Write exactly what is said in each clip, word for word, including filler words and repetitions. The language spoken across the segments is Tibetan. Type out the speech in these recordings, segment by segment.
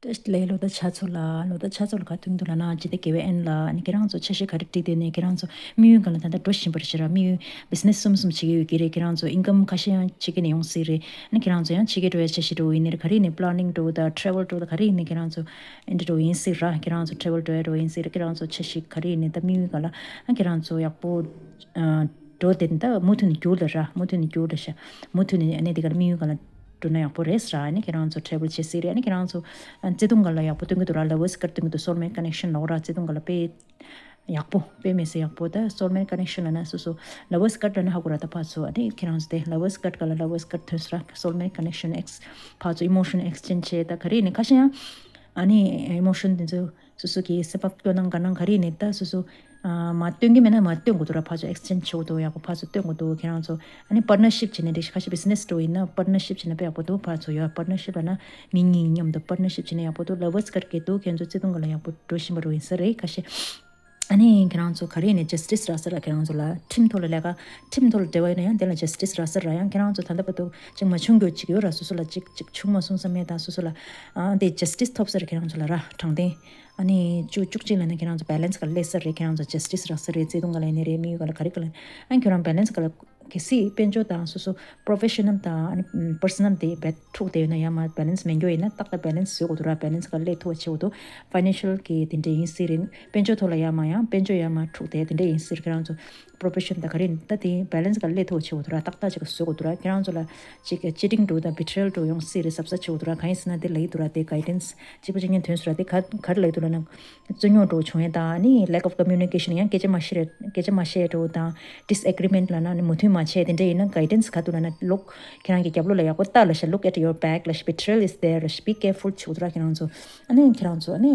ལས་ལོ་ད་ཆ་ཚོ་ལ་ལོ་ད་ཆ་ཚོ་ལ་ག་དུང་དུ་ལ་ན་ཇི་ལྟ་དགེ་བའི་ཨན་ལ་ནི་ཁྱེད་རང་ཚོ་འཆར་གཞི་ག་རེ་བྲིས་དེ་ནས་ཁྱེད་རང་ཚོ་དམིགས་ཡུལ་གང་ལ་ད་ལྟ་འགྲོ་བཞིན་པར་ཤེས་ར། དམིགས་ཡུལ་བི་ཛི་ནེ་སི་གསུམ་གསུམ་བྱེད་ཀྱི་ཡོད་ཀྱི་རེད། ཁྱེད་རང་ཚོ་ཨིན་ཀམ་ཁ་ཤས་ཡང་ཕྱི་རྒྱལ་ནས་ཡོང་སྲིད་རེད། ནི་ཁྱེད་རང་ཚོ་ཡང་ཕྱི་རྒྱལ་འགྲོ་ཡ་འཆར་གཞི་འགྲོ་ཡིན་ནི་རེད། ག་རེ་ཡིན་ནི་ཁྱེད་རང་ཚོ་ཨིན་ཌི་འགྲོ་ཡིན་སྲིད་ར། ཁྱེད་རང་ཚོ་ཊེ་ཝལ་འགྲོ་ཡ་འགྲོ་ཡིན་སྲིད་ར། ཁྱེད་རང་ཚོ་འཆར་གཞི་ག་རེ་ཡིན་ནི་ད་དམིགས་ཡུལ་གང་ལ་ཨ་ཁྱེད་རང་ཚོ་ཡག་པོ་འགྲོ་དེ་ནི་ད་མུ་མཐུད་ནས་རྒྱུགས་ལ་ར། མུ་མཐུད་ནས་རྒྱུགས་ལ་ཤ་མུ་མཐུད་ནས་ཨ་ནི་དེ་ག་ལ་དམིགས་ཡུལ་གང་ལ་འགྲོ་ན་ཡག་པོ་རེད་ཟེར་ར། ཨ་ནི་ཁྱེད་རང་ཚོ་ཊེ་ཝལ་བྱེད་སྲིད་རེད། ཨ་ནི་ཁྱེད་རང་ཚོ་བརྩེ་དུང་སྒང་ལ་ཡག་པོ་སྟོན་གྱི་འདུག་ར། ལབ་ཝར་སི་ཀར་སྟོན་གྱི་འདུག་སོལ་མེཊ་ཀ་ནེག་ཤན་ལབ་ར། བརྩེ་དུང་སྒང་ལ་དཔེ་ཡག་པོ་དཔེ་མི་སྲིད་ཡག་པོ། ད་སོལ་མེཊ་ཀ་ནེག་ཤན་ལབ་ན་སོ་སོ་ལབ་ཝར་སི་ཀར་ལབ་ན་ཧ་གོ་ར། ད་ཕར་ཚུར་ཨ་ནི་ཁྱེད་རང་ཚོ་དེ་ལབ་ཝར་སི་ཀར་སྒང་ལ་ལབ་ཝར་སི་ཀར་ཐོན་སོང་ར། སོལ་མེཊ་ཀ་ནེག་ཤན་ཨེགས་ཕར་ཚུར་ཨི་མོ་ཤན་ཨེགས་ཅེན་ཇི་བྱས། ད་ག་རེ་ནི་ཁ་ཤས་ཡང་ཨ་ནི་ཨི་མོ་ཤན་དེ་ཚོ་སོ་སོ་གི་སེམས་པ་སྐྱོ་སྣང་དགའ་སྣང་ག་རེ་ནི་ད་སོ་སོ་ཨ་མ་སྟོན་གྱི་མེད་ན་མ་སྟོན་དགོས་འདུག་ར། ཕར་ཚུར་ཨེགས་ཅེན་ཇི་བྱེད་དགོས་འདུག་ཡག་པོ་ཕར་ཚུར་སྟོན་དགོས་འདུག་ཁྱེད་རང་ཚོ་ཨ་ནི་པར་ནར་ཤིབ་བྱས་ནས་འགྲིག་ཤག་ཁ་ཤས་བི་ཛི་ནེ་སི་འགྲོ་ཡིན་ན་པར་ནར་ཤིབ་བྱས་ན་དཔེ་ཡག་པོ་འདུག་ཕར་ཚུར་ཡོད་པར་ནར་ཤིབ་ལབ་ན་མི་གཉིས་མཉམ་དུ་པར་ནར་ཤིབ་བྱས་ན་ཡག་པོ་འདུག་ལབ་ཝར་སི་ཀར་གྱི་འདུག་ཁྱེད་ཚོ་བརྩེ་དུང་སྒང་ལ་ཡག་པོ་འགྲོ་བཞིན་པ་རུ་ཡིན་ས་རེད། ཁ་ཤས་ཨ་ནི་ཁྱེད་རང་ཚོ་ག་རེ་ནས་ཇ་སི་ཊི་སི་རག་ས་ར། ཁྱེད་རང་ཚོ་ལ་ཁྲིམས་ཐོག་ལ་ལས་ཀ་ཁྲིམས་ཐོག་ལ་འབྲེལ་བ་ཡོད་ན་ཡང་དེ་ལ་ཇ་སི་ཊི་སི་རག་ས་ར། ཡང་ཁྱེད་རང་ཚོ་ད་ལྟ་བར་དུ་ཅིག་མ་བྱུང་རྒྱུ་ཅིག་ཡོད་ར། སོ་སོ་ལ་ཅིག་ཅིག་བྱུང་མ་སོང་བསམ་ཡས་དང་སོ་སོ་ལ་ཨ་དེ་ཇ་སི་ཊི་སི་ཐོབ་ས་ར། ཁྱེད་རང་ཚོ་ལ་ར་དྲང་བདེན། ཨ་ནི་བཅུ་བཅུ་གཅིག་ལ་ནི་ཁྱེད་རང་ཚོ་བྷེ་ལེན་སི་ག་ལ་སླེབས་ས་རེད། ཁྱེད་རང་ཚོ་ཇ་སི་ཊི་སི་རག་ས་རེད། བརྩེ་དུང་སྒང་ལ་ཡིན་ནི་རེད། དམིགས་ཡུལ་སྒང་ལ་ག་རེ་སྒང་ལ་ཨ་ཁྱོད་རང་བྷེ་ལེན་སི་ག་ལ་གལ་སྲིད་དཔལ་འབྱོར་དང་སོ་སོ་པོ་རོ་ཕེ་ཤ་ནལ་དང་ཨ་ནི་པར་སོ་ནལ་དེ་བེད་འཁྲུག་བསྡད་ཡོད་ན་ཡང་མ་བྷེ་ལེན་སི་མེད་རྒྱུ་ཡིན་ན་ཏག་ཏག་བྷེ་ལེན་སི་བཟོ་དགོས་འདུག་ར། བྷེ་ལེན་སི་ག་ལ་སླེབས་ཐུབ་པ་བྱེད་དགོས་འདུག་ཕའི་ནན་ཤལ་གི་དེ་འདྲ་ཡིན་སྲིད་རེད། དཔལ་འབྱོར་ཐོག་ལ་ཡང་མ་ཡང་དཔལ་འབྱོར་ཡང་མ་འཁྲུག་དེ་དེ་འདྲ་ཡིན་སྲིད། ཁྱེད་རང་ཚོ་པོ་རོ་ཕེ་ཤ་ནལ་དང་ག་རེ་ཡིན་ད་དེ་བྷེ་ལེན་སི་ག་ལ་སླེབས་ཐུབ་པ་བྱེད་དགོས་འདུག་ར། ཏག་ཏག་ཅིག་བཟོ་དགོས་འདུག་ར། ཁྱེད་རང་ཚོ་ལ་ཅིག་ཅི་ཊིང་འགྲོ་དང་བི་ཊི་རེ་ཡལ་འགྲོ་ཡོང་སྲིད་རེད། གཟབ་གཟབ་བྱེད་དགོས་འདུག་ར། གང་ཡིན་ཟེར་ན་དེ་ལབ་ཀྱི་འདུག་ར། དེ་གའི་ཌེན་སི་གཅིག་པ་གཅིག་རྐྱང་ཐོན་སོང་ར། དེ་ག་ག་རེ་ལབ་ཀྱི་འདུག་ལབ་ན། རྩོད་རྙོག་འགྲོ་བྱུང་ཡས་དང་ནི་lack of communication ཡང་སྐད་ཆ་མ་བཤད་སྐད་ཆ་མ་བཤད་འགྲོ་དང་disagreement ལབ་ན་ནི་མོས་མཐུན་མ་བྱས་དེ་འདྲ་ཡིན་ན་གའི་ཌེན་སི་ག་འདུག་ལབ་ན། look ཁྱེད་རང་གི་རྒྱབ་ལོགས་ལ་ཡག་པོ་ལྟ་ལབ་ཤག look at your back ལབ་ཤག betrayal is there ལབ་ཤག be careful བྱེད་དགོས་འདུག་ར། ཁྱེད་རང་ཚོ་ཨ་ནི་ཁྱེད་རང་ཚོ་ཨ་ནི་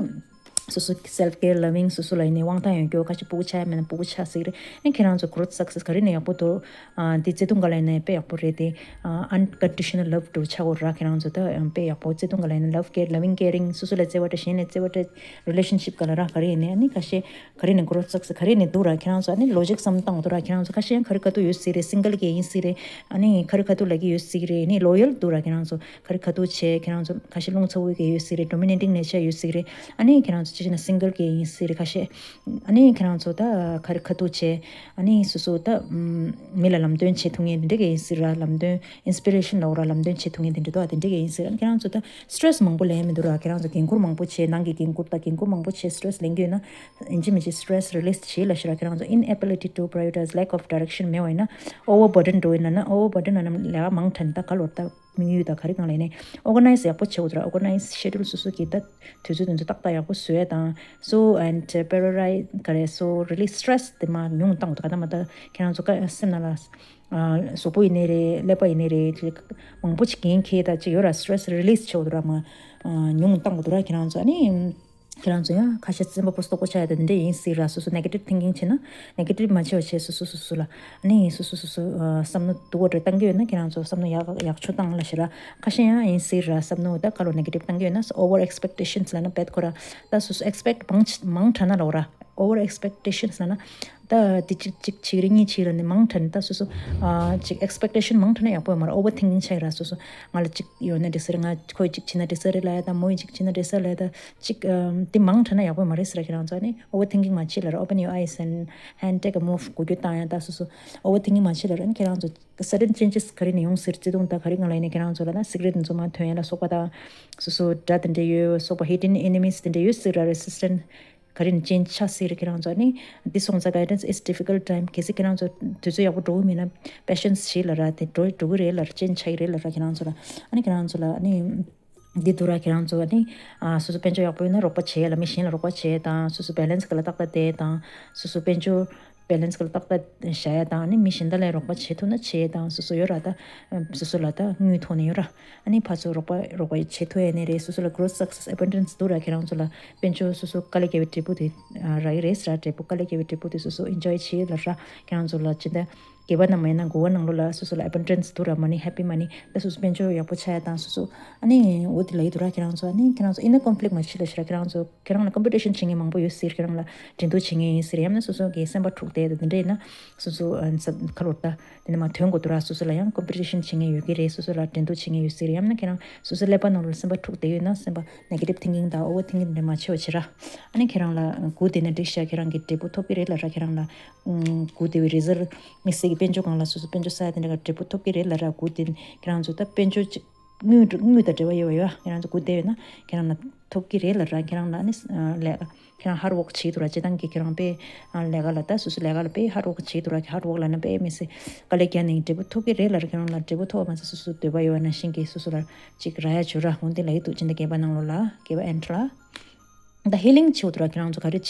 སོ་སོ་self care loving སོ་སོ་ལ་ཡིན་ནའི་དབང་ཐང་ཡོད་རྒྱུ། ཁ་ཤས་སྤུ་གུ་ཆགས་ཡ་མེད་ན་སྤུ་གུ་ཆགས་སྲིད་རེད། ཨ་ནི་ཁྱེད་རང་ཚོ་growth success ག་རེ་ནས་ཡག་པོ་འདུག་ཨ་འདི་བརྩེ་དུང་སྒང་ལ་ཡིན་ནའི་དཔེ་ཡག་པོ་རེད་དེ། ཨ་unconditional love འདྲ་བོ་ཆགས་དགོས་ར། ཁྱེད་རང་ཚོ་ད་ཨ་དཔེ་ཡག་པོ་བརྩེ་དུང་སྒང་ལ་ཡིན་ན་love care loving caring སོ་སོ་ལ་བརྩེ་བ་འདྲ་གཞན་ལ་བརྩེ་བ་འདྲ་relationship སྒང་ལ་ར། ག་རེ་ཡིན་ནའི་ཨ་ནི་ཁ་ཤས་ག་རེ་ནས་growth success ག་རེ་ནས་འདུག་ར། ཁྱེད་རང་ཚོ་ཨ་ནི་logic བསམ་བཏང་དགོས་ར། ཁྱེད་རང་ཚོ་ཁ་ཤས་ཡང་ག་རེ་ག་དུས་ཡོད་སྲིད་རེད། single གི་ཡིན་སྲིད་རེད། ཨ་ནི་ག་རེ་ག་དུས་ལབ་ཀྱི་ཡོད་སྲིད་རེད། ཨ་ནི་loyal འདུག་ར། ཁྱེད་རང་ཚོ་ག་རེ་ག་དུས་བྱས། ཁྱེད་རང་ཚོ་ཁ་ཤས་རླུང་ཚ་བོ་གི་ཡོད་སྲིད་རེད། dominating nature ཡོད་སྲིད་རེད། ཨ་ནི་ཁྱེད་རང་ཚོ་ཅི་བྱས་ན་single གི་ཡིན་སྲིད་རེད་ཁ་ཤས། ཨ་ནི་ཁྱེད་རང་ཚོ་ད་ག་རེ་ག་དུས་བྱས། ཨ་ནི་སོ་སོ་ད་ཨམ་མི་ལ་ལམ་སྟོན་བྱེད་ཐུབ་མཁན་དེ་འདྲ་གི་ཡིན་སྲིད་ར། ལམ་སྟོན་inspiration ལབ་ར། ལམ་སྟོན་བྱེད་ཐུབ་མཁན་དེ་འདྲ་འདུག་ཨ། དེ་འདྲ་གི་ཡིན་སྲིད་ར། ཁྱེད་རང་ཚོ་ད་stress མང་པོ་ལེན་མི་འདུག་ར། ཁྱེད་རང་ཚོ་འགན་ཁུར་མང་པོ་བྱས། ནང་གི་འགན་ཁུར་ད་འགན་ཁུར་མང་པོ་བྱས་stress ལེན་གྱི་ཡོད་ན་ཡིན་གཅིག་མིན་གཅིག་stress release བྱེད་ལབ་ཤག་ར། ཁྱེད་རང་ཚོ་inability to prioritize lack of direction མེད་པ་ཡིན་ན་overburden འགྲོ་ཡིན་ན་ན་overburden ན་ན་ལས་ཀ་མང་དྲགས་ནས་ད་ག་ལོར་ད་དམིགས་ཡུལ་དང་ག་རེ་གང་ལ་ཡིན་ནའི་organize ཡག་པོ་བྱེད་དགོས་འདུག་ར། organize schedule སོ་སོ་གི་ད་དུས་ཚོད་དེ་ཚོ་ཏག་ཏག་ཡག་པོ་བཟོ་ཡས་དང་so and prioritize ག་རེ་so release stress དེ་མར་ཉུང་བཏང་དགོས་འདུག་ག་ད་མ་ད་ཁྱེད་རང་ཚོ་ཀ་སེམས་ནང་ལ་ཨ་གཟུགས་པོ་ཡིན་ནའི་རེད། ཀླད་པ་ཡིན་ནའི་རེད། ཅིག་མང་པོ་ཅིག་འགན་འཁྱེར་ད་ཅིག་ཡོད་ར། stress release བྱེད་དགོས་འདུག་ར། མར་ཨ་ཉུང་བཏང་དགོས་འདུག་ར། ཁྱེད་རང་ཚོ་ཨ་ནི། ཁྱེད་རང་ཚོ་ཡང་ཁ་ཤས་སེམས་པ་སྤུ་སྟོག་པོ་ཆགས་ཡ་དེ་འདྲ་ཡིན་སྲིད་ར། སོ་སོ་negative thinking བྱས་ན་negative མ་བྱེད་པ་བྱས། སོ་སོ་སོ་སོ་ལ་ཨ་ནི་སོ་སོ་སོ་སོ་ཨ་བསམ་བློ་སྡུག་པོ་འདྲ་བཏང་གི་ཡོད་ན་ཁྱེད་རང་ཚོ་བསམ་བློ་ཡག་ཡག་ཆུང་བཏང་ལབ་ཤག་ར། ཁ་ཤས་ཡང་ཡིན་སྲིད་ར། བསམ་བློ་ད་ག་ལོ་negative བཏང་གི་ཡོད་ན་over expectations ལབ་ན་བེད་ཁོ་ར། ད་སོ་སོ་expect མང་ཆེ་མང་དྲགས་ན་ལབ་ར། over expectations ལབ་ན་ད་དེ་གཅིག་གཅིག་བྱེད་རེད། གཉིས་བྱེད་རེད་ནི་མང་དྲགས་ནི་ད་སོ་སོ་ཨ་གཅིག་expectation མང་དྲགས་ན་ཡག་པོ་མ་རེད། overthinking ཆགས་ཀྱི་ར། སོ་སོ་ང་ལ་གཅིག་ཡོད་ན་འགྲིག་ས་རེད། ང་ཁོས་གཅིག་བྱས་ན་འགྲིག་ས་རེད་ལབ་ཡ་དང་མོ་ཡིས་གཅིག་བྱས་ན་འགྲིག་ས་རེད་ལབ་ཡ་དང་། གཅིག་ཨམ་དེ་མང་དྲགས་ན་ཡག་པོ་མ་རེད་ཟེར་ར། ཁྱེད་རང་ཚོ་ཨ་ནི་overthinking མ་བྱེད་ལབ་ར། open your eyes and and take a move གོ་རྒྱུ་བཏང་ཡ་ད་སོ་སོ་overthinking མ་བྱེད་ལབ་ར། ཨ་ནི་ཁྱེད་རང་ཚོ་sudden changes ག་རེ་ནས་ཡོང་སྲིད། བརྩེ་དུང་ད་ག་རེ་གང་ལ་ཡིན་ནའི་ཁྱེད་རང་ཚོ་ལ་ད་cigarette འདི་ཚོ་མར་ཐོན་ཡ་ལ་སོགས་པ་དང་སོ་སོ་དགྲ་དེ་འདྲ་ཡོད་སོགས་པ་hidden enemies དེ་འདྲ་ཡོད་སྲིད་ར། resistant ག་རེ་ནས་change ཆགས་སྲིད་ར། ཁྱེད་རང་ཚོ་ཨ་ནི་འདི་སོང་ཙང་guidance is difficult time གལ་སྲིད་ཁྱེད་རང་ཚོ་དུས་ཚོད་ཡག་པོ་འགྲོ་གི་མིན་ན་patience བྱེད་ལབ་ར། དེ་འགྲོ་འགྲོ་གི་རེད་ལབ་ར། change ཆགས་ཀྱི་རེད་ལབ་ར། ཁྱེད་རང་ཚོ་ལ་ཨ་ནི་ཁྱེད་རང་ཚོ་ལ་ཨ་ནི། འདི་འདུག་ར། ཁྱེད་རང་ཚོ་ནི་ཨ་སོ་སོ་དཔལ་འབྱོར་ཡག་པོ་ཡོད་ན་རོགས་པ་བྱེད་ལ། མི་གཞན་ལ་རོགས་པ་བྱེད་དང་། སོ་སོ་balance ག་ལ་ཏག་ཏག་བསྡད་དང་། སོ་སོ་དཔལ་འབྱོར་balance ག་ལ་ཏག་ཏག་བཞག་ཡ་དང་། ནི་མི་གཞན་དག་ལ་རོགས་པ་བྱེད་ཐུབ་ན་བྱེད་དང་། སོ་སོ་ཡོད་ར་ད་སོ་སོ་ལ་ད་དངུལ་ཐོག་ནས་ཡོད་ར། ཨ་ནི་ཕར་ཚུར་རོགས་པ་རོགས་པ་བྱེད་ཐུབ་ཡ་ནི་རེད། སོ་སོ་ལ་growth success abundance འདུག་ར། ཁྱེད་རང་ཚོ་ལ་དཔལ་འབྱོར་སོ་སོ་དཀའ་ལས་བརྒྱབ་པའི་འབྲས་བུ་དེ་ཨ་རག་གི་རེད་ཟེར་ར། འབྲས་བུ་དཀའ་ལས་བརྒྱབ་པའི་འབྲས་བུ་དེ་སོ་སོ་enjoy བྱེད་ལབ་ར། ཁྱེད་རང་ཚོ་ལ་ཇི་འདྲ། སྐྱེས་པ་རྣམས་ཡིན་ན་མགོ་བ་ནང་ལོགས་ལ་སོ་སོ་ལ་abundance་འདུག་ར། money, happy money། ད་སོ་སོ་དཔལ་འབྱོར་ཡག་པོ་ཆགས་ཡ་དང་། སོ་སོ་ཨ་ནི་འོ་དེ་ལ་ཡི་འདུག་ར། ཁྱེད་རང་ཚོ་ཨ་ནི་ཁྱེད་རང་ཚོ་inner conflict་མ་བྱེད་ལ་ཤི་ར། ཁྱེད་རང་ཚོ་ཁྱེད་རང་ལ་competition་བྱེད་མཁན་མང་པོ་ཡོད་ཟེར། ཁྱེད་རང་ལ་འགྲན་བསྡུར་བྱེད་མཁན་ཡིན་ཟེར། ཡང་ན་སོ་སོ་གི་སེམས་པ་འཁྲུག་བསྡད་དེ་འདྲ་ཡིན་ན་སོ་སོ་ཨ་ཁ་ལོ་ད་དེ་ནས་མ་དོན་གོ་འདུག་ར། སོ་སོ་ལ་ཡང་competition་བྱེད་མཁན་ཡོད་ཀྱི་རེད། སོ་སོ་ལ་འགྲན་བསྡུར་བྱེད་མཁན་ཡོད་ཟེར། ཡང་ན་ཁྱེད་རང་སོ་སོ་ཀླད་པ་ནང་ལ་སེམས་པ་འཁྲུག་བསྡད་ཡོད་ན་སེམས་པ་negative thinking་དང་over thinking་འདྲ་མ་བྱེད་པ་བྱེད་ར། ཨ་ནི་ཁྱེད་རང་ལ་སྒུག་བསྡད་ན་འགྲིག་ཤག་ཁྱེད་རང་གི་འབྲས་བུ་ཐོབ་ཀྱི་རེད་ལ་ར། ཁྱེད་རང་ལ་ཨུམ་སྒུག་བསྡད་པའི་result་དམིགས་བསལ་གྱི་དཔལ་འབྱོར་སྒང་ལ་སོ་སོ་དཔལ་འབྱོར་བསགས་ཡ་དེ་འདྲ་ག་འབྲས་བུ་ཐོབ་ཀྱི་རེད་ལ་ར། སྒུག་བསྡད་ན་ཁྱེད་རང་ཚོ་ད་དཔལ་འབྱོར་ཅིག་དངུལ་དངུལ་དང་འབྲེལ་བ་ཡོད་པ་ཡོད། ཁྱེད་རང་ཚོ་སྒུག་བསྡད་ཡོད་ན་ཁྱེད་རང་ལ་ཐོབ་ཀྱི་རེད་ལ་ར། ཁྱེད་རང་ལ་ནི་ལས་ཀ་ཁྱེད་རང་hard work་བྱེད་འདུག་ར། སྤྱིར་བཏང་གི་ཁྱེད་རང་དཔེ་ལས་ཀ་ལ་ད་སོ་སོ་ལས་ཀ་ལ་དཔེ་hard work་བྱེད་འདུག་ར། hard work་ལ་ན་དཔེ་མི་སྲིད་དཀའ་ལས་བརྒྱབ་ནས་འབྲས་བུ་ཐོབ་ཀྱི་རེད་ལ་ར། ཁྱེད་རང་ལ་འབྲས་བུ་ཐོབ་པ་མ་ཟད་སོ་སོ་འདོད་པ་ཡོད་པ་ནང་བཞིན་གྱི་སོ་སོ་ལ་ཅིག་རག་ཡ་བྱོས་ར། འོན་ཏེ་ལ་ཡི་འདུག་སྤྱི་ཟླ་བརྒྱད་པ་ནང་ལོགས་ལ་བརྒྱད་པ་end་ལ། ད་healing་བྱེད་འདུག་ར། ཁྱེད་རང་ཚོ་ག་རེ་བྱེད་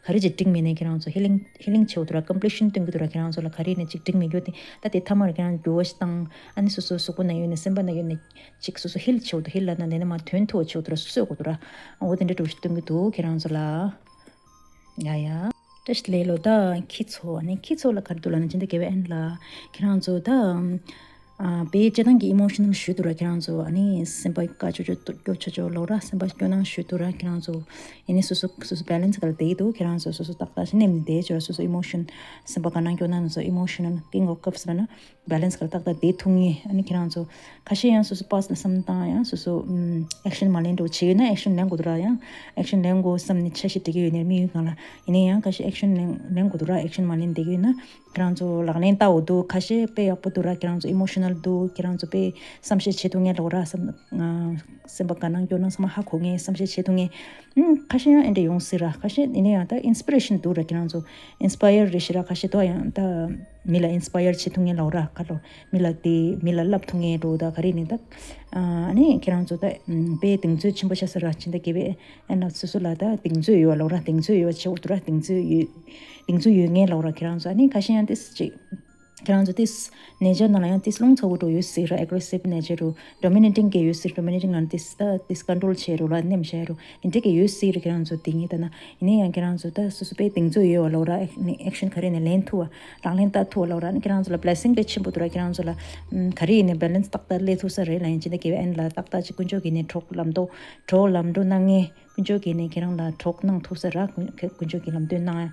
ག་རེ་བྱེད་འགྲིག་མེད་ནས་ཁྱེད་རང་ཚོ་healing healing་བྱེད་འདུག་ར། completion་སྟོན་གྱི་འདུག་ར། ཁྱེད་རང་ཚོ་ལ་ག་རེ་ནས་ཅིག་འགྲིག་མེད་རྒྱུ་དེ་ད་དེ་ཐ་མར་ཁྱེད་རང་འགྱུར་བ་ཞིག་བཏང་། ཨ་ནི་སོ་སོ་གཟུགས་པོ་ན་ཡོད་ནས་སེམས་པ་ན་ཡོད་ནས་ཅིག་སོ་སོ་heal་བྱེད་འདུག heal་ལ་ན་དེ་ནས་མ་དོན་ཐོག་བྱེད་འདུག་ར། སོ་སོས་གོ་འདུག་ར། འོ་དེ་འདྲ་འགྲོ་ཞིག་སྟོན་གྱི་འདུག་ཁྱེད་རང་ཚོ་ལ། ཡ་ཡ། བཀྲ་ཤིས་བདེ་ལེགས་ལོ། ད་ཁྱི་ཚོ་ཨ་ནི་ཁྱི་ཚོ་ལ་ག་རེ་འདུག་ལབ་ན་སྤྱི་ཟླ་བརྒྱད་པའི་end་ལ་ཁྱེད་རང་ཚོ་ད་ཨ་དཔེ་སྤྱིར་བཏང་གི་emotional་ཞུ་འདུག་ར། ཁྱེད་རང་ཚོ་ཨ་ནི་སེམས་པ་དཀའ་ཅོ་ཅོ་སྐྱོ་ཅོ་ཅོ་ལོག་ར། སེམས་པ་སྐྱོ་སྣང་ཞུ་འདུག་ར། ཁྱེད་རང་ཚོ་ཨ་ནི་སོ་སོ་སོ་སོ་balance་ག་ལ་བསྡད་ཀྱི་འདུག་ཁྱེད་རང་ཚོ་སོ་སོ་ཏག་ཏག་ཞིག་མནན་ནས་བསྡད་ཅོ་ར། སོ་སོ་emotion་སེམས་པ་དགའ་སྣང་སྐྱོ་སྣང་ཚོ་emotional king of cups་ལ་ན་balance་ག་ལ་ཏག་ཏག་བསྡད་ཐུབ་ངེས། ཨ་ནི་ཁྱེད་རང་ཚོ་ཁ་ཤས་ཡང་སོ་སོ་past་ལ་བསམ་བཏང་ཡང་སོ་སོ་ཨམ་action་མ་ལེན་འགྲོ་བྱེད་ཡོད་ན་action་ལེན་དགོས་འདུག་ར། ཡང་action་ལེན་དགོས་བསམ་ནས་འཆར་གཞི་སྒྲིག་གི་ཡོད་ནས་དམིགས་ཡུལ་སྒང་ལ་ཡིན་ན་ཡང་ཁ་ཤས་action་ལེན་ལེན་དགོས་འདུག་ར། action་མ་ལེན་བསྡད་ཀྱི་ཡོད་ན་ཁྱེད་རང་ཚོ་ལག་ལེན་བསྟར་འོ་འདུག་ཁ་ཤས་དཔེ་ཡག་པོ་འདུག་ར། ཁྱེད་རང་ཚོ་emotional་འདུག་ཁྱེད་རང་ཚོ་དཔེ་བསམ་ཤེས་བྱེད་ཐུབ་ངེས་ལོག་ར། བསམ་སེམས་པ་དགའ་སྣང་སྐྱོ་སྣང་ཚང་མ་ཧ་གོ་ངེས། བསམ་ཤེས་བྱེད་ཐུབ་ངེས། ཨུམ་ཁ་ཤས་ཡང་ཨེ་འདྲ་ཡོང་སྲིད་ར། ཁ་ཤས་ཡིན་ན་ཡང་ད་inspiration་འདུག་ར། ཁྱེད་རང་ཚོ་inspire་རེད་ཤི་ར། ཁ་ཤས་དོ་ཡང་ད་མི་ལ་inspire་བྱེད་ཐུབ་ངེས་ལོག་ར། ཁ་ལོ་མི་ལ་དེ་མི་ལ་བསླབ་ཐུབ་ངེས་འགྲོ་ད་ག་རེ་ནི་ད་ཨ་ནི་ཁྱེད་རང་ཚོ་ད་ཨུམ་དཔེ་གདེང་ཚོད་ཆེན་པོ་ཤ་ས་ར། སྤྱི་ཟླ་བརྒྱད་པའི་ཨེ་ན་སོ་སོ་ལ་ད་གདེང་ཚོད་ཡོད་ལོག་ར། གདེང་ཚོད་ཡོད་ཆེ་འོ་དུ་ར། གདེང་ཚོད་ཡོད་གདེང་ཚོད་ཡོད་ངེས་ལོག་ར། ཁྱེད་རང་ཚོ་ཨ་ནི་ཁ་ཤས་ཡང་ཏིས་ཅིག་ཁྱེད་རང་ཚོ་ཏིས་nature་ནང་ལ་ཡང་ཏིས་རླུང་ཚ་བོ་འགྲོ་ཡོད་སྲིད་ར། aggressive nature་རུ་dominating་གི་ཡོད་སྲིད། dominating་ལ་ཏིས་ད་ཏིས་control་བྱེད་རུ་ལ་ནེམ་བྱེད་རུ་ཨིན་འདྲ་གི་ཡོད་སྲིད་ར། ཁྱེད་རང་ཚོ་དེ་ངེས་ད་ན་ཡིན་ན་ཡང་ཁྱེད་རང་ཚོ་ད་སོ་སོ་པའི་གདེང་ཚོད་ཡོད་བ་ལོག་ར། action་ག་རེ་ནས་ལེན་ཐུབ་བ་ལག་ལེན་བསྟར་ཐུབ་བ་ལོག་ར། ཨ་ནི་ཁྱེད་རང་ཚོ་ལ་blessing་དཔེ་ཆེན་པོ་འདུག་ར། ཁྱེད་རང་ཚོ་ལ་ཨམ་ག་རེ་ཡིན་ནས་balance་ཏག་ཏག་སླེབས་ཐུབ་ས་རེད་ལ། ཡིན་ཅི་འདྲ་གི་ཨེ་ན་ལ་ཏག་ཏག་ཅིག་དཀོན་མཆོག་གི་ནས་གྲོགས་ལམ་འགྲོ་གྲོགས་ལམ་འགྲོ་གནང་ངེས། དཀོན་མཆོག་གིས་ནི་ཁྱེད་རང་ལ་གྲོགས་གནང་ཐུབ་ས་ར། དཀོན་མཆོག་གིས་ལམ་སྟོན་གནང་ཡ།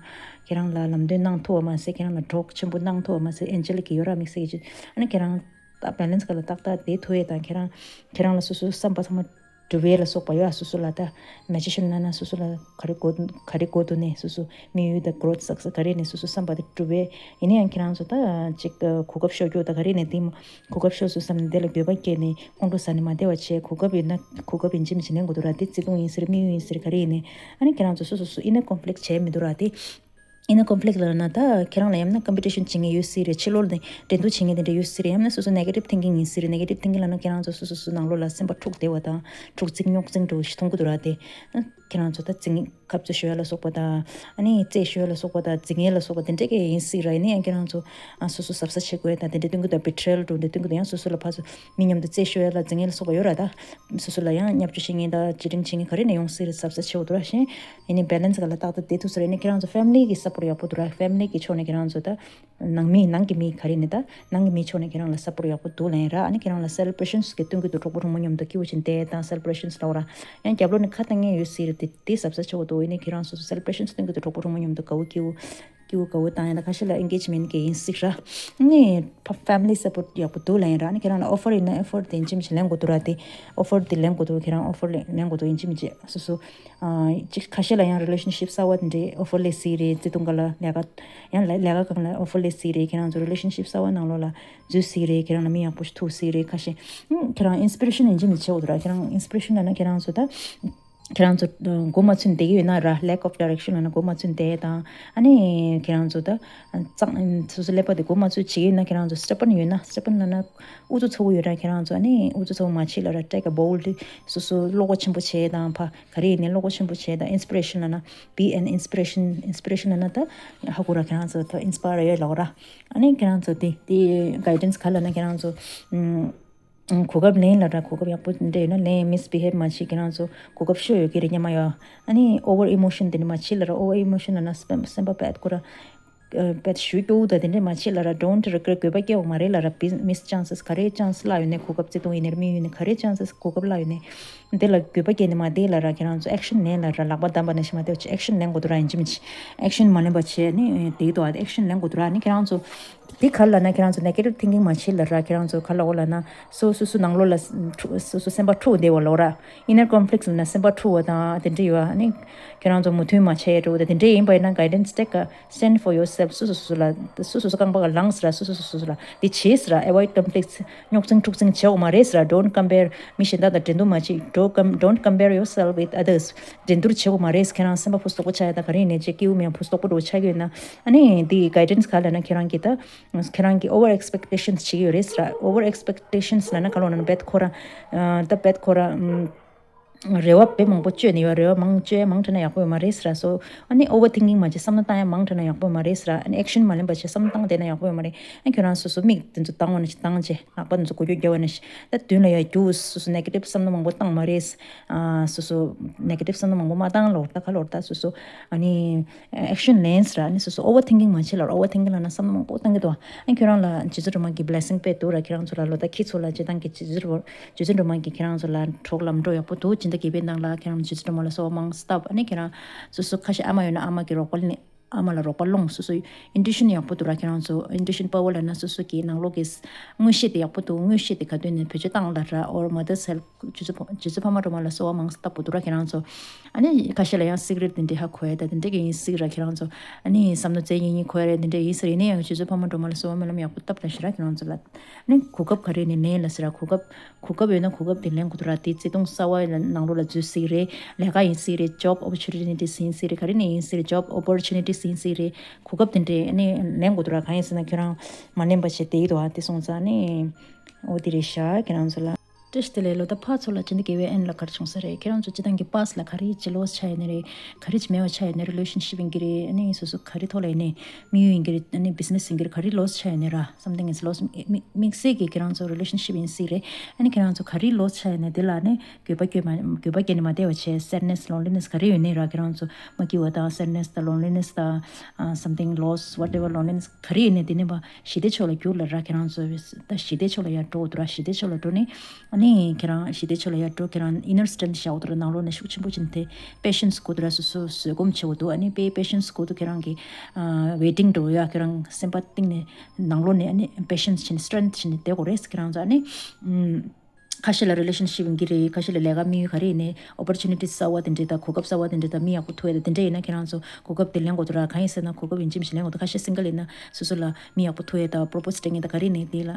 ཁྱེད་རང་ལ་ལམ་སྟོན་གནང་ཐུབ་བ་མ་ཟད་ཁྱེད་རང་ལ་གྲོགས་ཆེན་པོ་གནང་ཐུབ་བ་མ་ཟད་ཨེན་ཇེལ་གྱི་ཡོད་ར་དམིགས་བསལ་གྱི་ཅིག་ཨ་ནི་ཁྱེད་རང་ད་balance་ག་ལ་ཏག་ཏག་བསྡད་ཐུབ་ཡས་དང་ཁྱེད་རང་ཁྱེད་རང་ལ་སོ་སོའི་བསམ་པ་ཚང་མ་འགྲུབ་པ་ལ་སོགས་པ་ཡོད། སོ་སོ་ལ་ད་magician་ན་ན་སོ་སོ་ལ་ག་རེ་དགོས་ག་རེ་དགོས་འདུག་ནས་སོ་སོ་དམིགས་ཡུལ་དང་growth་success་ག་རེ་ནས་སོ་སོ་བསམ་པ་དེ་འགྲུབ་པས། ཡིན་ན་ཡང་ཁྱེད་རང་ཚོ་ད་ཅིག་གོ་སྐབས་ཤོར་རྒྱུ་ད་ག་རེ་ནས་དེ་གོ་སྐབས་ཤོར་སོང་བསམ་ནས་དེ་ལ་འགྱོད་པ་སྐྱེས་ནས་ཁོང་ཁྲོ་ཟ་ནས་མ་བསྡད་པ་བྱས། གོ་སྐབས་ཡོད་ན་གོ་སྐབས་ཡིན་གཅིག་མིན་གཅིག་ལེན་དགོས་འདུག་ར། དེ་བརྩེ་དུང་ཡིན་ཟེར་དམིགས་ཡུལ་ཡིན་ཟེར་ག་རེ་ཡིན་ནས་ཨ་ནི་ཁྱེད་རང་ཚོ་སོ་སོ་སོ་inner conflict་བྱས་མི་འདུག་ར། དེ་inner conflict་ལབ་ན་ད་ཁྱེད་རང་ལ་ཡང་ན་competition་བྱེད་མཁན་ཡོད་སྲིད་རེད། ཕྱི་ལོགས་ནས་འགྲན་བསྡུར་བྱེད་མཁན་དེ་འདྲ་ཡོད་སྲིད་རེད། ཡང་ན་སོ་སོ་negative thinking་ཡིན་སྲིད་རེད། negative thinking་ལབ་ན་ཁྱེད་རང་ཚོ་སོ་སོ་སོ་ནང་ལོགས་ལ་སེམས་པ་འཁྲུག་བསྡད་པ་དང་འཁྲུག་འཛིང་རྙོག་འཛིང་འདྲ་བོ་ཞིག་མཐོང་གི་འདུག་ར། དེ་ཁྱེད་རང་ཚོ་ད་འཛིང་ཁ་རྩོད་ཤོར་ཡ་ལ་སོགས་པ་དང་ཨ་ནི་རྩོད་ཤོར་ཡ་ལ་སོགས་པ་དང་འཛིང་ཡ་ལ་སོགས་པ་དེ་འདྲ་གས་ཡིན་སྲིད་ར། ཡིན་ན་ཡང་ཁྱེད་རང་ཚོ་ཨ་སོ་སོ་གཟབ་གཟབ་བྱེད་དགོས་ཡ་དང་དེ་འདྲ་སྟོན་གྱི་འདུག betrayal་འགྲོ་འདྲ་སྟོན་གྱི་འདུག་ཡང་སོ་སོ་ལ་ཕར་ཚུར་མི་མཉམ་དུ་རྩོད་ཤོར་ཡ་ལ་འཛིང་ཡ་ལ་སོགས་པ་ཡོད་ར། ད་སོ་སོ་ལ་ཡང་བརྙས་བཅོས་བྱེད་མཁན་དང་བརྗེ་རེས་བྱེད་མཁན་ག་རེ་ནས་ཡོང་སྲིད་རེད། གཟབ་གཟབ་བྱེད་དགོས་འདུག་ར། གཞན་ཡིན་ནའི་balance་ག་ལ་ཏག་ཏག་བསྡད་ཐུབ་ས་རེད། ཡིན་ནའི་ཁྱེད་རང་ཚོ་family་གི་support་ཡག་པོ་འདུག་ར། family་གི་ཕྱོགས་ནས་ཁྱེད་རང་ཚོ་ད་ནང་མི་ནང་གི་མི་ག་རེ་ནས་ད་ནང་གི་མི་ཕྱོགས་ནས་ཁྱེད་རང་ལ་support་ཡག་པོ་འདུག་ལབ་ཡིན་ར། ཨ་ནི་ཁྱེད་རང་ལ་celebrations་གི་སྟོན་གྱི་འདུག་གྲོགས་པོ་གྲོགས་མོ་མཉམ་དུ་སྐྱིད་པོ་བྱས་བསྡད་དང་celebrations་ལབ་ར། ཡང་རྒྱབ་ལོགས་ནས་ཁ་བཏང་མཁན་ཡོད་སྲིད་རེད། དེ་དེ་གཟབ་གཟབ་བྱེད་དགོས་འདུག་ཡིན་ནའི་ཁྱེད་རང་སོ་སོ་celebrations་སྟོན་གྱི་འདུག་གྲོགས་པོ་གྲོགས་མོ་མཉམ་དུ་དགའ་བོ་སྐྱིད་པོ་སྐྱིད་པོ་དགའ་བོ་བཏང་ཡ་ད་ཁ་ཤས་ལ་engagement་གི་ཡིན་སྲིད་ར། ནི་family support་ཡག་པོ་འདུག་ལབ་ཡིན་ར། ནི་ཁྱེད་རང་ལ་offer་ཡིན་ན་offer་དེ་ཡིན་གཅིག་མིན་གཅིག་ལེན་དགོས་འདུག་ར། དེ་offer་དེ་ལེན་དགོས་འདུག་ཁྱེད་རང་offer་ལེན་ལེན་དགོས་འདུག་ཡིན་གཅིག་མིན་གཅིག་སོ་སོ་ཨ་གཅིག་ཁ་ཤས་ལ་ཡང་relationship་གསར་བ་དེ་འདྲའི་offer་སླེབས་སྲིད་རེད། བརྩེ་དུང་སྒང་ལ་ལས་ཀ་ཡང་ལས་ལས་ཀ་སྒང་ལ་offer་སླེབས་སྲིད་རེད། ཁྱེད་རང་ཚོ་relationship་གསར་བ་ནང་ལོགས་ལ་འཛུལ་སྲིད་རེད། ཁྱེད་རང་ལ་མི་ཡག་པོ་ཞིག་ཐུག་སྲིད་རེད། ཁ་ཤས་ཁྱེད་རང་inspiration་ཡིན་གཅིག་མིན་གཅིག་བྱེད་དགོས་འདུག་ར། ཁྱེད་རང་inspiration་ལབ་ན་ཁྱེད་རང་ཚོ་ད་ཁྱེད་རང་ཚོ་ཨ་མགོ་མ་ཚོས་བསྡད་ཀྱི་ཡོད་ན་ར། lack of direction་ལབ་ན་མགོ་མ་ཚོས་བསྡད་དང་ཨ་ནི་ཁྱེད་རང་ཚོ་ད་གཙང་སོ་སོ་ཀླད་པ་དེ་མགོ་མ་ཚོས་བྱེད་ཀྱི་ཡོད་ན་ཁྱེད་རང་ཚོ་stubborn་ཡོད་ན་stubborn་ལབ་ན་ཨུ་ཚུགས་ཚ་བོ་ཡོད་ར། ཁྱེད་རང་ཚོ་ཨ་ནི་ཨུ་ཚུགས་ཚ་བོ་མ་བྱེད་ལབ་ར། take a bold་སོ་སོ་བློ་ཁོག་ཆེན་པོ་བྱེད་དང་ཕ་ག་རེ་ཡིན་ནའི་བློ་ཁོག་ཆེན་པོ་བྱེད་དང་inspiration་ལབ་ན་be an inspiration inspiration་ལབ་ན་ད་ཧ་གོ་ར། ཁྱེད་རང་ཚོ་ད་inspire་ཡོད་ལབ་ར། ཨ་ནི་ཁྱེད་རང་ཚོ་དེ་དེ་guidance་ག་ལབ་ན་ཁྱེད་རང་ཚོ་ཨུམ། གོ་སྐབས་ལེན་ལབ་ར། གོ་སྐབས་ཡག་པོ་འདྲ་ཡོད་ན་ལེན། misbehave་མ་བྱེད། ཁྱེད་རང་ཚོ་གོ་སྐབས་ཤོར་ཡོད་ཀྱི་རེད་སྙམ་མ་ཡོད། ཨ་ནི་over emotion་དེ་འདྲ་མ་བྱེད་ལབ་ར། over emotion་ལབ་ན་སེམས་སེམས་པ་bad་གོ་ར། དཔེ་ཞུ་སྐྱོ་བོ་དང་དེ་འདྲས་མ་བྱེད་ལབ་ར། Don't regret. དགོས་པ་སྐྱེ་བ་མ་རེད་ལབ་ར། Miss chances ག་རེ། Chance བརླག་ཡོད་ནས། གོ་སྐབས་བརྩེ་དུང་ཡིན་ནས་ར་མི་ཡོད་ནས་ག་རེ། Chances གོ་སྐབས་བརླག་ཡོད་ནས། དེ་ལ་དགོས་པ་སྐྱེས་ནས་མ་བསྡད་ལབ་ར། ཁྱེད་རང་ཚོ་action ལེན་ལབ་ར། ལག་པ་བསྡམས་པ་ནང་བཞིན་མ་བསྡད་པ་བྱས། action ལེན་དགོས་འདུག་ར། ཡིན་གཅིག་མིན་གཅིག་action མ་ལེན་པ་བྱས་ནི་བསྡད་འདུག་ཨ། action ལེན་དགོས་འདུག་ར། ནི་ཁྱེད་རང་ཚོ་དེ་ག་རེ་ལབ་ན། ཁྱེད་རང་ཚོ་negative thinking མ་བྱེད་ལབ་ར། ཁྱེད་རང་ཚོ་ག་རེ་ལབ་དགོས་ལབ་ན། སོ་སོ་སོ་ནང་ལོགས་ལ་འཁྲུག་སོ་སོ་སེམས་པ་འཁྲུག་བསྡད་པ་ལབ་ར། Inner conflicts ལབ་ན་སེམས་པ་འཁྲུག་པ་དང་དེ་འདྲ་ཡོད་ཨ། ནི་ཁྱེད་རང་ཚོ་མོས་མཐུན་མ་བྱས་འགྲོ་དང་དེ་འདྲ་ཡིན་པ་ཡིན་ན། Guidance take a stand for yourself. སོ་སོ་སོ་ལ་སོ་སོ་སོ་རྐང་པ་ག་ལངས་ཟེར་ར། སོ་སོ་སོ་སོ་ལ་དེ་བྱེད་ཟེར་ར། Avoid conflicts. རྙོག་འཛིང་འཁྲུག་འཛིང་བྱེད་དགོས་མ་རེད་ཟེར་ར། Don't compare. མི་གཞན་དག་དང་འགྲན་བསྡུར་མ་བྱེད། Don't com- don't compare yourself with others. འགྲན་བསྡུར་བྱེད་དགོས་མ་རེད། ཁྱེད་རང་སེམས་པ་ཕུ་སུ་དོག་པོ་ཆགས་ཡ་དང་ག་རེ་ཡིན་ནའི་ཅིག་སྐྱིད་པོ་མེད་ཕུ་སུ་དོག་པོ་འདྲ་པོ་ཆགས་ཀྱི་ཡོད་ན། ཨ་ནི་དེ་guidance ག་རེ་ལབ་ན། ཁྱེད་རང་གིས་ད་ཁྱེད་རང་གིས་over expectations བྱེད་ཀྱི་ཡོད་རེད་ཟེར་ར། Over expectations ལབ་ན་ག་རེ་ལབ་ན། དཔེ་ཁོ་རང་ད་དཔེ་ཁོ་རང་རེ་བ་དཔེ་མང་པོ་བཅོལ་ནས་ཡོད། རེ་བ་མང་བཅོལ་ཡ་མང་དྲགས་ན་ཡག་པོ་ཡོད་མ་རེད་ཟེར་ར། So ཨ་ནི་overthinking མ་བྱེད། བསམ་བློ་བཏང་ཡ་མང་དྲགས་ན་ཡག་པོ་ཡོད་མ་རེད་ཟེར་ར། ཨ་ནི་action མ་ལེན་པ་བྱས་བསམ་བློ་བཏང་བསྡད་ན་ཡག་པོ་ཡོད་མ་རེད། ཨ་ཁྱོད་རང་སོ་སོ་མིག་དེ་ཚོ་བཏང་བ་ནི་ཞིག་བཏང་བྱས། ལག་པ་དེ་ཚོ་གོ་རྒྱུ་རྒྱབ་པ་ནི་ཞིག་ད་མདུན་ལ་ཡར་རྒྱུགས། སོ་སོ་negative བསམ་བློ་མང་པོ་བཏང་མ་རེད། ཨ་སོ་སོ་negative བསམ་བློ་མང་པོ་མ་བཏང་ལབ་ར། ད་ག་རེ་ལབ་ར། ད་སོ་སོ་ཨ་ནི་action ལེན་ཟེར་ར། ཨ་ནི་སོ་སོ་overthinking མ་བྱེད་ལབ་ར། Overthinking ལབ་ན་བསམ་བློ་མང་པོ་བཏང་གི་འདུག་ཨ་ཁྱོད་རང་ལ་རྗེ་བཙུན་སྒྲོལ་མ་གི་blessing དཔེ་འདུག་ར། ཁྱོད་རང་ཚོ་ལ་ལོ་ཟླ་ཁྱི་ཚོ་ལ་སྤྱིར་བཏང་གི་རྗེ་བཙུན་རྗེ་བཙུན་སྒྲོལ་མ་གིས་ཁྱེད་རང་ཚོ་ལ་གྲོགས་ལམ་འགྲོ་ཡག་པོ་འདུག་སྤྱི་ཟླ་བརྒྱད་པའི་ནང་ལ་ཁྱེད་རང་རྗེ་བཙུན་སྒྲོལ་མ་ལ་གསོལ་བ་མང་སྟབས། ཨ་ནི་ཁྱེད་རང་སོ་སོ་ཁ་ཤས་ཨ་མ་ཡོད་ན་ཨ་མ་གི་རོགས་པ་ལེན། ཨ་མ་ལ་རོགས་པ་སློང་། སོ་སོ་intuition ཡག་པོ་འདུག་ར། ཁྱེད་རང་ཚོ་intuition power ལབ་ན་སོ་སོ་གི་ནང་ལོགས་ཀྱི་མངོན་ཤེས་དེ་ཡག་པོ་འདུག་མངོན་ཤེས་དེ་ག་དུས་ནས་བེད་སྤྱོད་བཏང་ལབ་ར། Or mother's help. རྗེ་བཙུན་རྗེ་བཙུན་འཕགས་མ་སྒྲོལ་མ་ལ་གསོལ་བ་མང་སྟབས་འདུག་ར། ཁྱེད་རང་ཚོ་ཨ་ནི་ཁ་ཤས་ལ་ཡང་secret དེ་འདྲས་ཧ་གོ་ཡ་ད་དེ་འདྲས་ཀྱི་ཡིན་སྲིད་ར། ཁྱེད་རང་ཚོ་ཨ་ནི་བསམ་མནོ་རྩ་ཡིན་ཡིན་གོ་ཡ་རེད། དེ་འདྲས་ཡིན་ཟེར། ཡིན་ན་ཡང་རྗེ་བཙུན་འཕགས་མ་སྒྲོལ་མ་ལ་གསོལ་བ་སྨོན་ལམ་ཡག་པོ་བཏབ་ལ་ཞེ་དྲག་ཁྱེད་རང་ཚོ་ལ། ཨ་ནི་གོ་སྐབས་ག་རེ་ནས་ལེན་ལ་ཟེར་ར། གོ་སྐབས་གོ་སྐབས་ཡོད་ན་གོ་སྐབས་དེ་ལེན་དགོས་འདུག་ར། དེ་བརྩེ་དུང་གསར་བ་ནང་ལོགས་ལ་འཛུལ་སྲིད་རེད། ལས་ཀ་ཡིན་སྲིད་རེད། Job opportunities ཡིན་སྲིད་རེད། ག་རེ་ནས་ཡིན་སྲིད་རེད། Job opportunities ཡིན་སྲིད་རེད། གོ་སྐབས་དེ་འདྲས་ཨ་ནི་ལེན་དགོས་འདུག་ར། གང་ཡིན་ཟེར་ན་ཁྱོད་རང་མ་ལེན་པ་བྱས་བསྡད་ཀྱི་འདུག་ཨ་དེ་སོང་ཙང་ཨ་ནི་འོ་དེ་རེད་ཤག་ཁྱེད་རང་ཚོ་ལ། བཀྲ་ཤིས་བདེ་ལེགས། ལོ་ཟླ་ཕར་ཚུར་ལ་སྤྱི་ཟླ་བརྒྱད་པའི་end ལ་ག་རེ་བྱུང་ས་རེད། ཁྱེད་རང་ཚོ་སྤྱིར་བཏང་གི་past ལ་ག་རེ་ཅིག་loss ཆགས་ཡོད་ནི་རེད། ག་རེ་ཅིག་མེད་པ་ཆགས་ཡོད་ནི་རེད། Relationship ཡིན་གྱི་རེད། ཨ་ནི་སོ་སོ་ག་རེ་ཐོག་ལ་ཡིན་ནའི་དམིགས་ཡུལ་ཡིན་གྱི་རེད། ཨ་ནི་business ཡིན་གྱི་རེད། ག་རེ་loss ཆགས་ཡོད་ནི་ར། Something is lost. དམིགས་དམིགས་བསལ་གྱི་ཁྱེད་རང་ཚོ་relationship ཡིན་སྲིད་རེད། ཨ་ནི་ཁྱེད་རང་ཚོ་ག་རེ་loss ཆགས་ཡོད་ནི་དེ་ལ་ནི་འགྱོད་པ་སྐྱེ་མ་འགྱོད་པ་སྐྱེ་ནས་མ་བསྡད་པ་བྱས། Sadness, loneliness ག་རེ་ཡོད་ནི་ར། ཁྱེད་རང་ཚོ་མ་སྐྱིད་པ་དང་sadness དང་loneliness དང་ཨ་something loss, whatever, loneliness ག་རེ་ཡིན་ནའི་དེ་ནས་པ་ཞི་བདེ་ཕྱོགས་ལ་རྒྱུགས་ལབ་ར། ཁྱེད་རང་ཚོ་ད་ཞི་བདེ་ཕྱོགས་ལ་ཡར་འགྲོ་འདུག་ར། ཞི་བདེ་ཕྱོགས་ལ་འགྲོ་ནི་ཨ་ནི་ཁྱེད་རང་ཞི་བདེ་ཕྱོགས་ལ་ཡར་འགྲོ། ཁྱེད་རང་inner strength བཞག་འདུག་ར། ནང་ལོགས་ནས་ཤུགས་ཆེན་པོ་ཅིག་དེ་patience དགོས་འདུག་ར། སོ་སོ་བཟོད་སྒོམ་བྱེད་དགོས་འདུག་ཨ་ནི་དཔེ་patience དགོས་འདུག་ཁྱེད་རང་གི་waiting འགྲོ་ཡ། ཁྱེད་རང་སེམས་པ་གཏིང་ནས་ནང་ལོགས་ནས་ཨ་ནི་patience བྱས་ནས་strength བྱས་ནས་བསྡད་དགོས་རེད། ཁྱེད་རང་ཚོ་ཨ་ནི་ཁ་ཤས་ལ་relationship ཡིན་གྱི་རེད། ཁ་ཤས་ལ་ལས་ཀ་དམིགས་ཡུལ་ག་རེ་ཡིན་ནའི་opportunity གསར་བ་དེ་འདྲས་དང་གོ་སྐབས་གསར་བ་དེ་འདྲས་དང་མི་ཡག་པོ་ཐུག་ཡ་དང་དེ་འདྲས་ཡིན་ན་ཁྱེད་རང་ཚོ་གོ་སྐབས་དེ་ལེན་དགོས་འདུག་ར། གང་ཡིན་ཟེར་ན་གོ་སྐབས་ཡིན་གཅིག་མིན་གཅིག་ལེན་དགོས་འདུག་ཁ་ཤས་single ཡིན་ན་སོ་སོ་ལ་མི་ཡག་པོ་ཐུག་ཡ་དང་propose སྤྲད་མཁན་དང་ག་རེ་ཡིན་ནའི་དེ་ལ་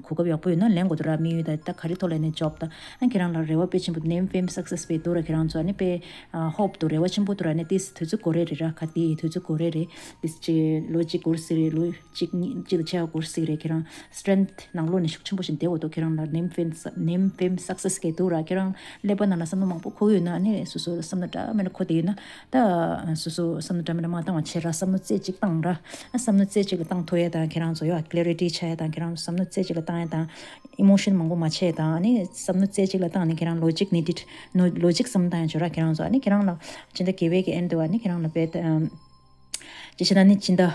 གོ་སྐབས་ཡག་པོ་ཡོད་ན་ལེན་དགོས་འདུག་ར། དམིགས་ཡུལ་དང་ད་ག་རེ་ཐོག་ལ་ཡིན་ནའི་job དང་ཨ་ཁྱེད་རང་ལ་རེ་བ་དཔེ་ཆེན་པོ་name fame success དཔེ་འདུག་ར། ཁྱེད་རང་ཚོ་ཨ་ནི་དཔེ་hope འདུག་རེ་བ་ཆེན་པོ་འདུག་ར། ཨ་ནི་དེ་དུས་ཚོད་འགོར་རེ་རེད་ར། ག་དེ་དུས་ཚོད་འགོར་རེ་རེད། དེ་ལོ་གཅིག་འགོར་སྲིད་རེད། ལོ་གཅིག་གཉིས་གཅིག་དང་ཕྱེད་ཀ་འགོར་སྲིད་རེད། ཁྱེད་རང་strength ནང་ལོགས་ནས་ཤུགས་ཆེན་པོ་ཞིག་བསྡད་དགོས་འདུག་ཁྱེད་རང་ལ་name fame name fame success གས་འདུག་ར། ཁྱེད་རང་ཀླད་པ་ནང་ལ་བསམ་བློ་མང་པོ་འཁོར་ཡོད་ན་ཨ་ནི་སོ་སོ་བསམ་བློ་འདྲ་མི་འདྲ་འཁོར་བསྡད་ཡོད་ན་ད་སོ་སོ་བསམ་བློ་འདྲ་མི་འདྲ་མ་བཏང་བ་བྱེད་ར། བསམ་བློ་རྩེ་གཅིག་བཏང་ར། བསམ་བློ་རྩེ་གཅིག་ལ་བཏང་ཐུབ་ཡ་དང་ཁྱེད་རང་ཚོ་ཡོད་clarity ཆགས་ཡ་དང་ཁྱེད་རང་ཚོ་བསམ་བློ་རྩེ་གཅིག་ལ་བཏང་ཡ་དང་emotion མང་པོ་མ་བྱེད་དང་ཨ་ནི་བསམ་བློ་རྩེ་གཅིག་ལ་བཏང་ནས་ཁྱེད་རང་logic needed no logic བསམ་བློ་བཏང་ཡ་བྱོས་ར། ཁྱེད་རང་ཚོ་ཨ་ནི་ཁྱེད་རང་ལ་སྤྱི་ཟླ་བརྒྱད་པའི་གི་end དུ་ཨ་ནི་ཁྱེད་རང་ལ་དཔེ་ད་ཅི་ཞེ་ན་ནི་སྤྱི་ཟླ་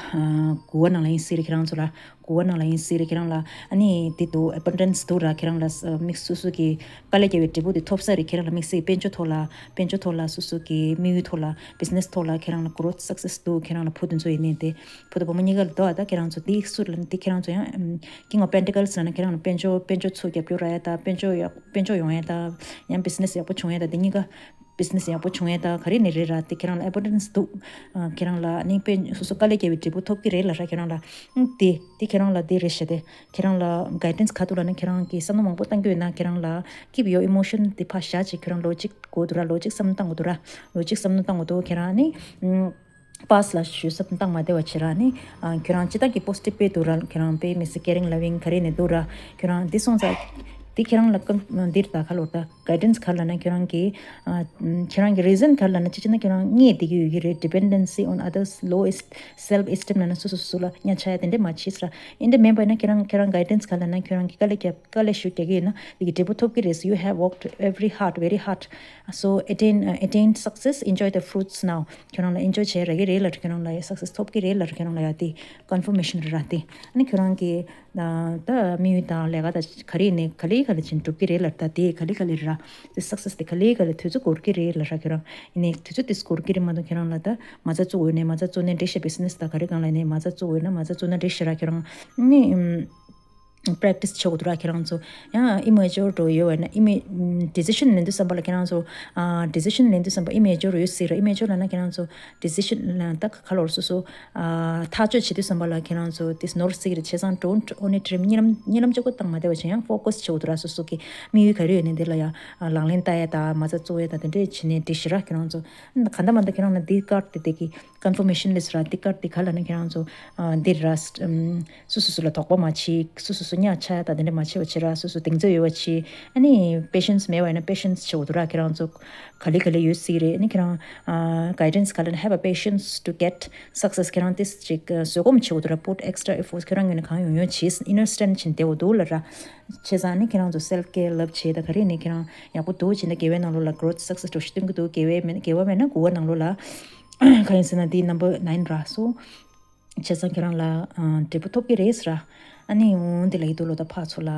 དགུ་པ་ནང་ལ་ཡིན་སྲིད་རེད། ཁྱེད་རང་ཚོ་ལ་དགུ་པ་ནང་ལ་ཡིན་སྲིད་རེད། ཁྱེད་རང་ལ་ཨ་ནི་དེ་འདུག abundance འདུག་ར། ཁྱེད་རང་ལ་དམིགས་སོ་སོ་གི་དཀའ་ལས་བརྒྱབ་པའི་འབྲས་བུ་དེ་ཐོབ་ས་རེད། ཁྱེད་རང་ལ་དམིགས་བསལ་དཔལ་འབྱོར་ཐོག་ལ་དཔལ་འབྱོར་ཐོག་ལ་སོ་སོ་གི་དམིགས་ཡུལ་ཐོག་ལ་business ཐོག་ལ་ཁྱེད་རང་ལ་growth success འདུག་ཁྱེད་རང་ལ་བུ་དེ་ཚོ་ཡིན་ནའི་དེ་བུ་དང་བུ་མོ་གཉིས་ཀ་ལ་འདུག་ཨ་ད་ཁྱེད་རང་ཚོ་དེ་སུ་ལ་ནི་དེ་ཁྱེད་རང་ཚོ་ཡང་king of pentacles ལ་ནི་ཁྱེད་རང་ལ་དཔལ་འབྱོར་དཔལ་འབྱོར་ཚུར་རྒྱབ་སྐྱོར་རག་ཡ་ད་དཔལ་འབྱོར་ཡག་དཔལ་འབྱོར་ཡོང་ཡ་ད་ཡང་business ཡག་པོ་བྱུང་ཡ་ད་དེ་གཉིས་ཀ business ཡག་པོ་བྱུང་ཡ་ད་ག་རེ་ནས་རེད་ར། དེ་ཁྱེད་རང་ལ་abundance འདུག་ཨ་ཁྱེད་རང་ལ་ནི་དཔེ་སོ་སོ་དཀའ་ལས་བརྒྱབ་པའི་འབྲས་བུ་ཐོབ་ཀྱི་རེད་ལབ་ར། ཁྱེད་རང་ལ་ཨང་དེ་དེ་ཁྱེད་རང་ལ་དེ་རེད་ཤག་དེ་ཁྱེད་རང་ལ་guidance ག་ཐུག་ལབ་ན་ཁྱེད་རང་གིས་བསམ་བློ་མང་པོ་བཏང་རྒྱུ་ཡོད་ན་ཁྱེད་རང་ལ་keep your emotion དེ་ཕར་བཞག་ཅིག་ཁྱེད་རང་logic དགོས་འདུག་ར། logic བསམ་བློ་བཏང་དགོས་འདུག་ར། logic བསམ་བློ་བཏང་དགོས་འདུག་ཁྱེད་རང་ནི་ཨང་past ལ་ཞུ་བསམ་བཏང་མ་བསྡད་པ་བྱེད་ར། ནི་ཨ་ཁྱོད་རང་སྤྱི་བཏང་གི་positive དཔེ་འདུག་ར། ཁྱོད་རང་དཔེ་མི་སྲིད་caring loving ག་རེ་ནས་འདུག་ར། ཁྱོད་རང་འདི་སོང་ཙང་ དེ་ཁྱེད་རང་ལ་ཀམ་འདིར་ད་ག་ལོར་ད་guidance་ག་ལ་ན་ཁྱེད་རང་གི་ཨ་ཁྱེད་རང་གི་reason་ག་ལ་ན་ཅི་ཅི་ན་ཁྱེད་རང་ངེས་བསྡད་ཀྱི་ཡོད་ཀྱི་རེད། dependency on others, low est- self esteem་ལ་ན་སོ་སོ་སོ་སོ་ལ་ཉ་ཆ་ཡ་དེ་འདྲས་མ་བྱེད་ཟེར། ཨིན་དེ་མེན་པ་ན་ཁྱེད་རང་ཁྱེད་རང་guidance་ག་ལ་ན་ཁྱེད་རང་གི་དཀའ་ལས་རྒྱབ་དཀའ་ལས་ཞུ་རྒྱག་གི་ཡོད་ན་དེ་གི་འབྲས་བུ་ཐོབ་ཀྱི་རེད། So you have worked very hard, very hard, so attain uh, attain success, enjoy the fruits now. ཁྱོད་རང་ལ་enjoy་བྱས་རག་གི་རེད་ལ། ཁྱོད་རང་ལ་success་ཐོབ་ཀྱི་རེད་ལ། ཁྱོད་རང་ལ་ཡ་དེ་confirmation་རེད་ར་དེ། ཨ་ནི་ཁྱོད་རང་གི་ད་ད་དམིགས་ཡུལ་དང་ལས་ཀ་ད་ག་རེ་ཡིན་ནའི་ག་ལེ་ག་ལེ་ཅིག་འགྲུབ་ཀྱི་རེད་ལ། ད་དེ་ག་ལེ་ག་ལེ་རེད་ར། དེ་success་དེ་ག་ལེ་ག་ལེ་དུས་ཚོད་འགོར་གྱི་རེད་ལ་ར། ཁྱོད་རང་ཡིན་ནའི་དུས་ཚོད་དེ་འགོར་གྱི་རེད་མ་གཏོགས་ཁྱོད་རང་ལ་ད་མ་རྩ་བཙུགས་འོས་ནའི་མ་རྩ་བཙུགས་ནའི་འགྲིག་ཤག business་ད་ག་རེ་གང་ལ་ཡིན་ནའི་མ་རྩ་བཙུགས་འོས་ན་མ་རྩ་བཙུགས་ན་འགྲིག་ཤག་ར། ཁྱོད་རང་ནི་practice་བྱེད་དགོས་འདུག་ར། ཁྱེད་རང་ཚོ་ཡང་immature་འགྲོ་ཡོད་བས་ན་imma- decision་ལེན་དུས་ཙམ་པ་ལ་ཁྱེད་རང་ཚོ་ཨ་decision་ལེན་དུས་ཙམ་པ་immature་ཡོད་སྲིད་ར། immature་ལབ་ན་ཁྱེད་རང་ཚོ་decision་ལ་ད་ག་ལོར་སོ་སོ་ཨ་ཐག་གཅོད་བྱེད་དུས་ཙམ་པ་ལ་ཁྱེད་རང་ཚོ་དེ་ནོར་སྲིད་རེད། བྱས་ཙང་don't only dream། གཉིད་ལམ་གཉིད་ལམ་གཅིག་པོ་བཏང་མ་བསྡད་པ་བྱས་ཡང་focus་བྱེད་དགོས་འདུག་ར། སོ་སོ་གི་དམིགས་ཡུལ་ག་རེ་ཡོད་ནའི་དེ་ལ་ཡང་ལག་ལེན་བསྟར་ཡ་དང་མ་རྩ་བཙུགས་ཡ་དང་དེ་འདྲས་བྱས་ནས་འགྲིག་ཤག་ར། ཁྱེད་རང་ཚོ་གང་ལྟར་མ་ལྟར་ཁྱེད་རང་ལ་འདི་card་དེ་དེ་གི་confirmation་ལས་སུ་ར། འདི་card་འདི་ག་ལ་ནི་ཁྱེད་རང་ཚོ་ཨ་འདི་ར་ཨམ་སོ་སོ་སོ་ལ་དོགས་པ་མ་བྱེད། སོ་སོ་སོ་ཉག་ཆ་ད་དེ་འདྲ་མ་བྱེད་པ་བྱེད་ར། སོ་སོ་གདེང་ཚོད་ཡོད་པ་བྱེད། ཨ་ནི་patience་མེད་པ་ཡིན་ན་patience་བྱེད་དགོས་འདུག་ར། ཁྱེད་རང་ཚོ་ག་ལེ་ག་ལེ་ཡོད་སྲིད་རེད། ཨ་ནི་ཁྱེད་རང་ཨ་guidance་ག་ལ་ན་have a patience to get success། ཁྱེད་རང་ཏིས་ཅིག་བཟོད་སྒོམ་བྱེད་དགོས་འདུག་ར། put extra efforts། ཁྱེད་རང་ངོས་ནས་གང་ཡོང་ཡོང་བྱེད། inner strength་བྱིན་བསྡད་དགོས་འདུག་ལ་ར། བྱས་ཙང་ཨ་ནི་ཁྱེད་རང་ཚོ་self care་love་བྱེད་ད་ག་རེ་ནས་ཁྱེད་རང་ཡག་པོ་འདུག་བྱས་ན་དགེ་བའི་ནང་ལོགས་ལ་growth success་འགྲོ་ཞིག་སྟོན་གྱི་འདུག་དགེ་བའི་མེད་དགེ་བ་མེད་ན་དགུ་བ་ནང་ལོགས་ལ་གང་ཡིན་ཟེར་ན་འདི་number nine་ར། སོ་བྱས་ཙང་ཁྱེད་རང་ལ་ཨ་འབྲས་བུ་ཐོབ་ཀྱི་རེད་ཟེར་ར། ཨ་ནི་འོང་འདི་ལ་ཡིད་དུ་ལོ་ད་ཕག་ཚོ་ལ།